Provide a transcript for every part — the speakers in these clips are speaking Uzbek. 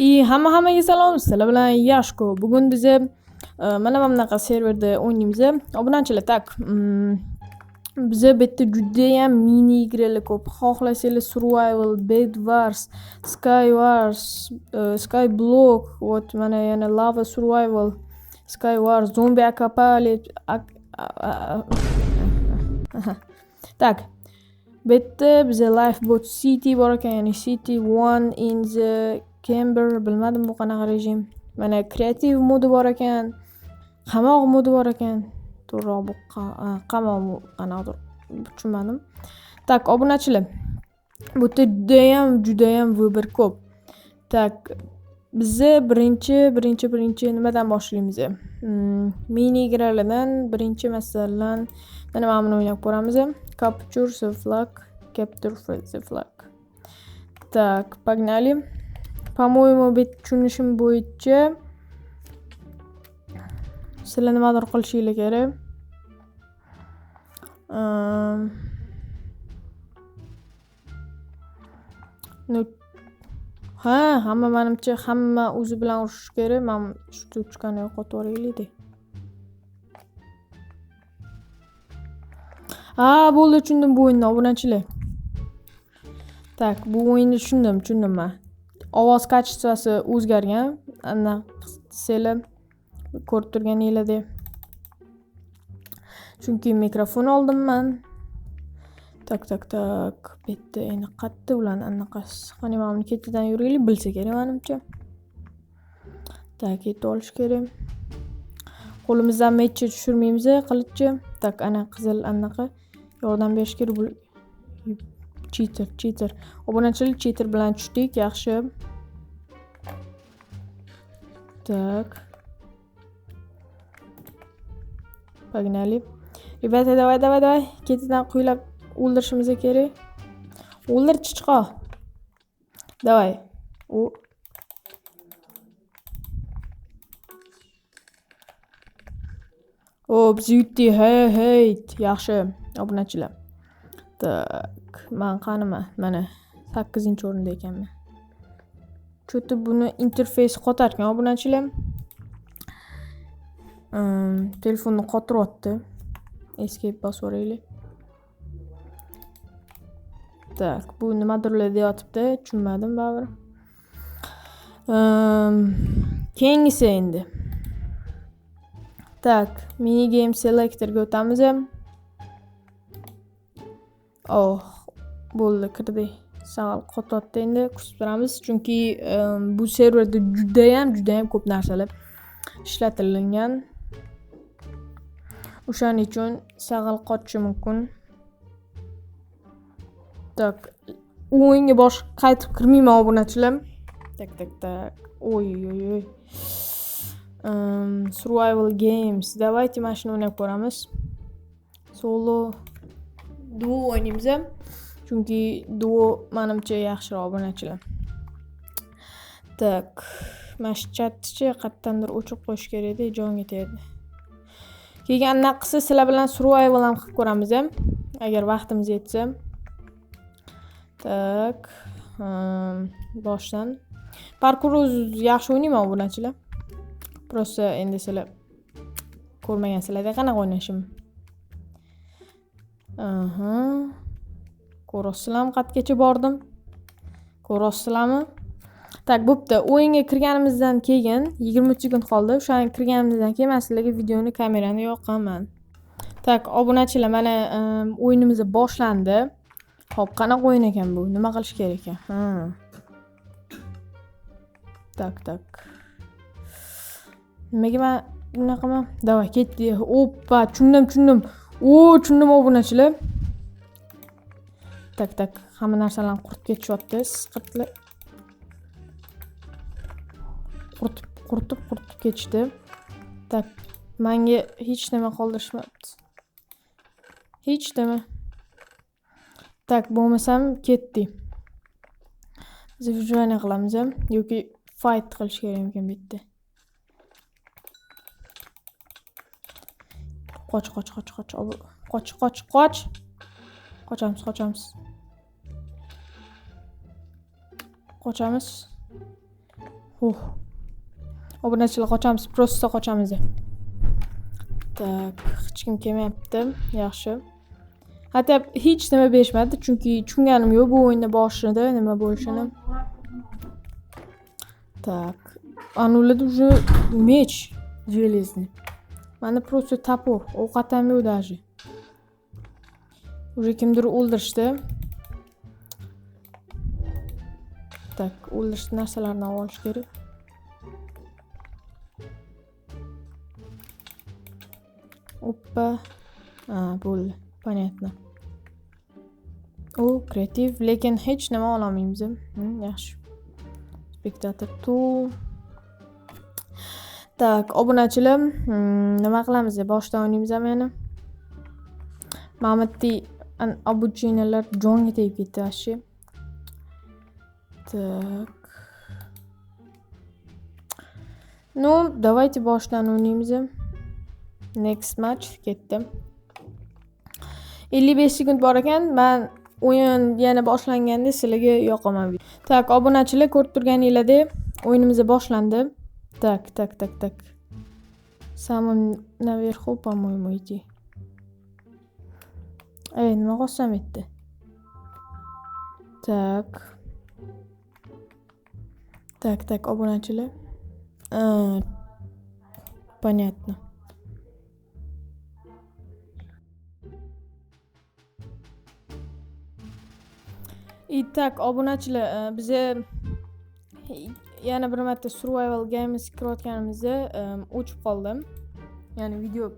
И hamma-hammaga salom, sizlar bilan Yashko. Bugun biz mana bunaqa serverda o'ynaymiz. Obunachilar, так, biza bu yerda judayam mini играlar ko'p. Xohlasanglar Survival, Bed Wars, Sky Wars, Sky Block, вот mana yana Lava Survival, Sky Wars, Zombie Apocalypse. Так. Bu yerda biza Lifeboat City bor ekan, ya'ni City One in the Camber, bilmadim bu qanaqa rejim. Mana kreativ modi bor ekan, qamoq modi bor ekan. To'g'riroq bu qamoq qanaqadir tushunmadim. Так, obunachilar. Bu yerda judayam, judayam выбор ko'p. Так, biza birinchi nimadan boshlaymiz? Mini играlardan birinchi masalan, mana buni o'ynab ko'ramiz. Capture the flag, capture the flag. Так, погнали. По-моему, bu tushunishim bo'yicha sizlar nimadir qilishinglar kerak. Ну, ha, hamma manimcha hamma o'zi bilan urushishi kerak. Men shu tuchkani yo'qotib yuboraylik-da. Ha, bo'ldi, tushundim bu o'yinni, obunachilar. Так, bu o'yinni tushundim men. Ovoz kачествоsi o'zgargan. Anaqa desanglar ko'rib turganinglardek. Chunki mikrofon oldim men. Tak, tak, tak. Bu yerda endi qayerda ularni anaqasi? Qani mana buni ketidan yuraylik, bilsa kerak menimcha. Tak, yetib olish kerak. Qo'limizdan mechni tushirmaymiz, qilichni. Tak, ana qizil anaqa yordam berish kerak bu. Cheater, cheater. Obunachilar, cheater bilan tushdik, yaxshi. Так. Погнали. Ребята, давай, давай, давай. Ketidan quylab o'ldirishimiz kerak. O'ldir chichqoq. Давай. U O, biz yutdik. Hey, hey. Yaxshi, obunachilar. Так, men qanima? Mana 8-o'rinda ekanman. Cho'ti buni interfeysi qotarkan obunachilar. Telefonni qotiryapti. Escape bosib yuboraylik. Так, bu nimadirlar deyotibdi, tushunmadim baribir. Keyingisi endi. Так, mini game selectorga o'tamiz. Oh, bo'ldi, kirdik. Sal qotyapti endi, kutib turamiz, chunki bu serverda judayam, judayam ko'p narsalar ishlatilgan. O'shaning uchun sag'al qotishi mumkin. Так, u o'yinga bosh qaytib kirmayman obunachilar. Tak, tak, tak. Oy, oy, oy. Survival Games. Давайте mana shuni o'ynab ko'ramiz. Solo duo o'ynaymiz. Chunki duo menimcha yaxshiroq obunachilar. Так, mana shu chatni qayerdandir o'chirib qo'yish kerak edi, jonga tegdi. Keyin anaqasi sizlar bilan survival ham qilib ko'ramiz, agar vaqtimiz yetsa. Так, boshdan. Parkour o'zi yaxshi o'ynayman obunachilar. Prosta endi sizlar ko'rmagansizlarda qanaqa o'ynashimni. Aha. Ko'rasizlarmi qayergacha bordim? Ko'rasizlarmi? Так, bo'pti. O'yinga kirganimizdan keyin 23 sekund qoldi. O'shani kirganimizdan keyin men sizlarga videoni kamerani yoqaman. Так, obunachilar, mana o'yinimiz boshlandi. Xo'p, qanaqa o'yin ekan bu? Nima qilish kerak ekan? Ha. Так, так. Nimaga men bunaqaman? Давай, ketdik. Oppa, tushundim, tushundim. O, tushundim obunachilar. Tak, tak, hamma narsalarni quritib ketishyapti. Siqirtlar. Quritib, quritib, quritib ketishdi. Tak, menga hech nima qoldirishmabdi. Hech nima. Tak, bo'lmasam ketdik. Biz выживание qilamiz yoki fight qilish kerak ekan bu yerda. Qoch, qoch, qoch, qoch, qoch, qoch, qoch. Qochamiz, qochamiz. Qochamiz. Oh. Obunachilar, qochamiz, просто qochamiz. Так, hech kim kelmayapti. Yaxshi. Hatto hech nima berishmadi, chunki tushunganim yo'q bu o'yinni boshida nima bo'lishini. Так, anularda уже меч железный. Manda просто топор, ovqat ham yo'q даже. Уже kimdir o'ldirishdi. Так, o'ldirishdi narsalarni olib olish kerak. Oppa. Ha, bo'ldi. Понятно. U kreativ, lekin hech nima ololmaymiz. Yaxshi. Spektator tool. Так, obunachilar, nima qilamiz? Boshdan o'ynaymizmi yana? Mamati обучениyalar jonga tegib ketdi вообще. Так. Ну, давайте boshdan o'ynaymiz. Next match ketdi. 55 sekund bor ekan. Men o'yin yana boshlanganda sizlarga yoqaman. Так, obunachilar, ko'rib turganinglardek o'yinimiz boshlandi. Так, так, так, так. Самым наверху, по-моему, идти. Ey, nima qilsam etdi? Так. Так, так, obunachilar. Понятно. Итак, obunachilar, biza yana bir marta survival games kirayotganimizda o'chib qoldim. Ya'ni video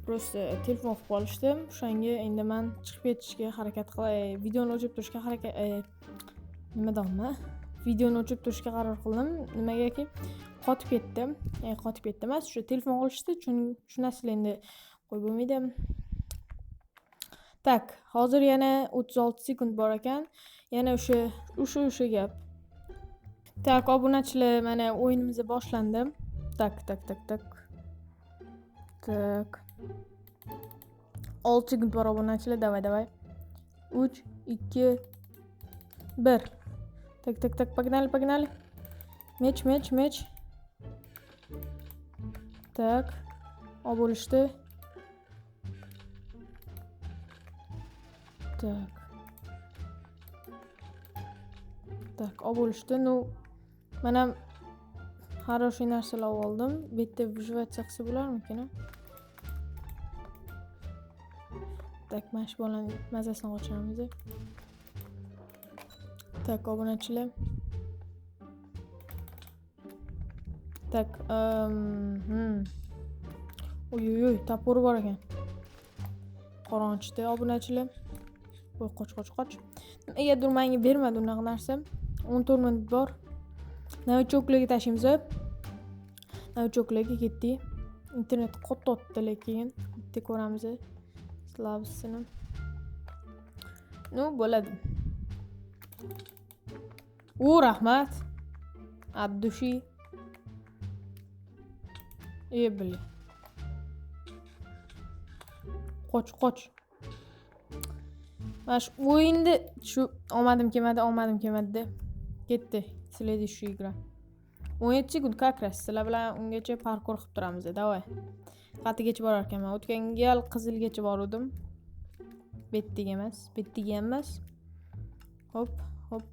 просто telefon qilib qolishdi. O'shanga endi men chiqib ketishga harakat qilay, videoni o'chirib turishga harakat, nima deyapman? Videoni o'chirib turishga qaror qildim. Nimagaki qotib ketdi. Qotib ketdi emas, o'sha telefon qilishdi. Tushunasizlar endi, qo'yib bo'lmaydi. Tak, hozir yana 36 sekund bor ekan. Yana o'sha gap. Tak, obunachilar, mana o'yinimiz boshlandi. Tak, tak, tak, tak. Tak. 6 sekund bor obunachilar, davay, davay. 3, 2, 1. Так, так, так, погнали, погнали. Меч, меч, меч. Так, olib bo'lishdi. Так. Так, olib bo'lishdi. Ну, men ham хороший narsalar oldim. Bu yerda выживаться qilsa bo'larmikin, a? Так, mana shu bolani mazasini qochiramiz. Так, obunachilar. Так, Oy, oy, oy, topori bor ekan. Qoronchida obunachilar. Voy, qoch, qoch, qoch. Nimagadir menga bermadi unaqa narsa. 14 minut bor. Novichoklarga tashlaymiz. Novichoklarga ketdik. Internet qotyapti lekin bitta ko'ramiz. Slavsini. Ну, bo'ladi. U rahmat. Abdushi. Ey, bili. Qoch, qoch. Mana shu o'yinni shu omadim kelmadi, omadim kelmadi. Ketdi. Следующая игра. 17 sekund как раз sizlar bilan ungacha parkour qilib turamiz. Давай. Qatigacha borar ekanman. O'tgan gal qizilgacha boruvdim. Bettiga emas, bettiga ham emas. Hop, hop,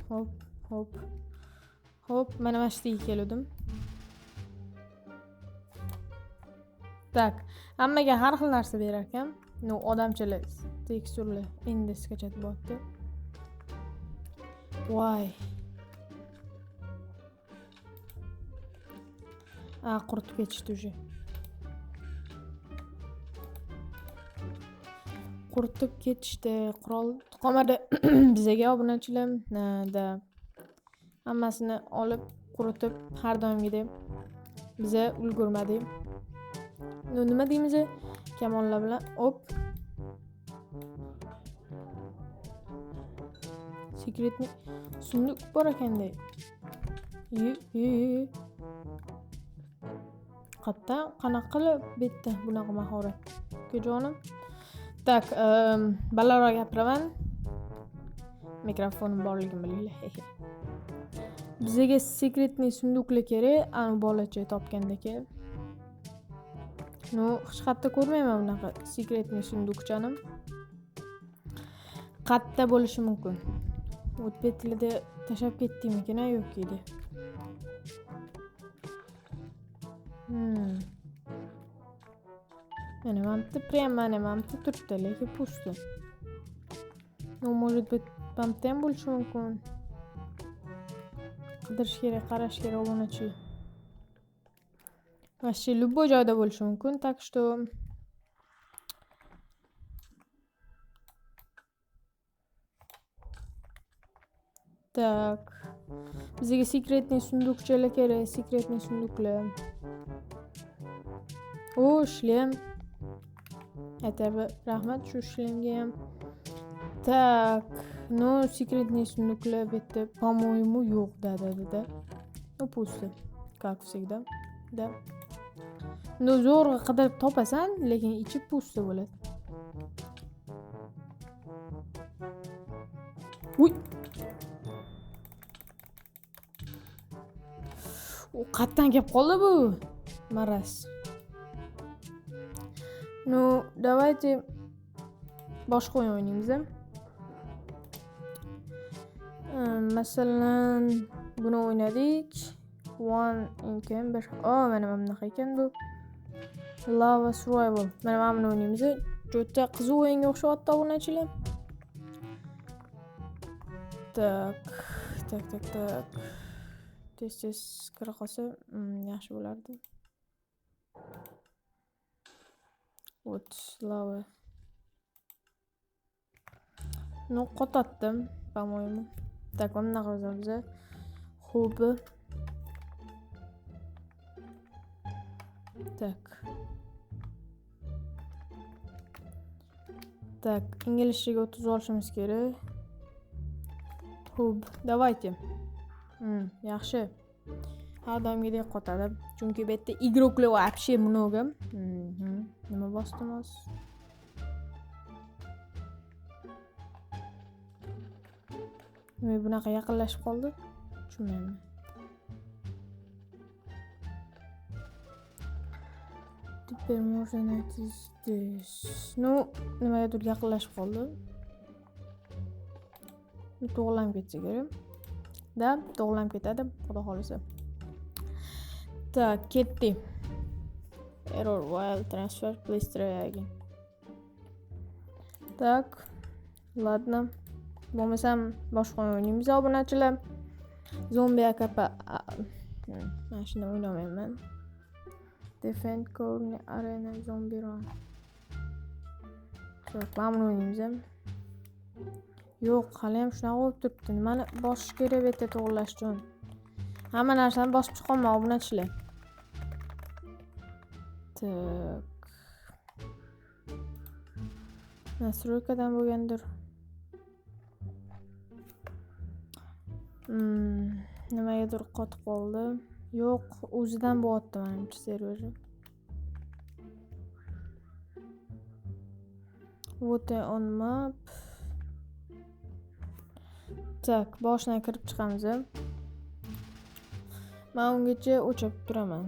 hop, hop. Hop, mana mana shu yerga keluvdim. Так, hammaga har xil narsa berar ekan. Ну, odamchalar teksturlar endi skachat bo'lyapti. Voy. A, quritib ketishdi уже. Quritib ketishdi. Qurol qolmadi bizaga obunachilar. Da. Hammasini olib, quritib, har doimgidek biza ulgurmadik. Ну, nima deymiz? Kamonlar bilan op. Секретный сундук bor ekanda. Ye, ye, ye. Qayerdan qanaqa qilib bu yerda bunaqa mahorat? Ukajonim. Так, balandroq gapiraman. Mikrofonim borligini bilinglar. Bizga секретный сундук lar kerak, anu bolacha topgandek. Ну, hech qayerda ko'rmayman bunaqa секретный сундук chani. Qayerda bo'lishi mumkin? O'zbek tilida tashlab ketdimikin yoki de? Mana mana bitta prям mana mana bitta turibdi, lekin пусто. Ну, может быть, mana bitta ham bo'lishi mumkin. Qidirish kerak, qarash kerak obunachi. Вообще любой joyda bo'lishi mumkin, так что так. Bizga секретный сундук chalar kerak, секретный сундук lar. O, шлем. Aytabi, rahmat shu shlemga ham. Так, ну, секретный сундук lar bu yerda, по-моему, yo'q, да. Ну, пусто, как всегда, да. Ну, zo'rg'a qidirib topasan, lekin ichi пусто bo'ladi. Uy! U qayerdan kelib qoldi bu? Maraz. Ну, давайте boshqa o'yin o'ynaymiz. Masalan, buni o'ynadik. One in Camber. Oh, mana bunaqa ekan bu. Lava Survival. Mana mana buni o'ynaymiz. Juda qiziq o'yinga o'xshayapti obunachilar. Так, так, так, так. Tez-tez kira qolsa, yaxshi bo'lardi. Вот, lava. Ну, qotatdim, по-моему. Так, mana bunaqa yozamiz. Xo'p. Так. Так, inglizchaga o'tkazib olishimiz kerak. Xo'p, давайте. Yaxshi. Har doimgidek qotadi. Chunki bu yerda игрок lar вообще много. Nima bosdim hozir? Nima bunaqa yaqinlashib qoldi? Tushunmayman. Теперь можно найти здесь. Ну, nimagadir yaqinlashib qoldi. To'g'rilanib ketsa kerak. Da, to'g'rilanib ketadi, xudo xolisa. Так, ketdik. Error while transfer, please try again. Так, ладно. Bo'lmasam boshqa o'yin o'ynaymiz obunachilar. Zombi AKP. Mana shuni o'ynamayman. Defend Corner Arena Zombie Run. Так, mana buni o'ynaymiz. Yo'q, hali ham shunaqa bo'lib turibdi. Nimani bosish kerak bu yerda to'g'rilash uchun? Hamma narsani bosib chiqolman obunachilar. Так. Настройка dan bo'lgandir. Nimagadir qotib qoldi. Yo'q, o'zidan bo'lyapti menimcha server. Vote on map. Так, boshidan kirib chiqamiz. Men ungacha o'chirib turaman.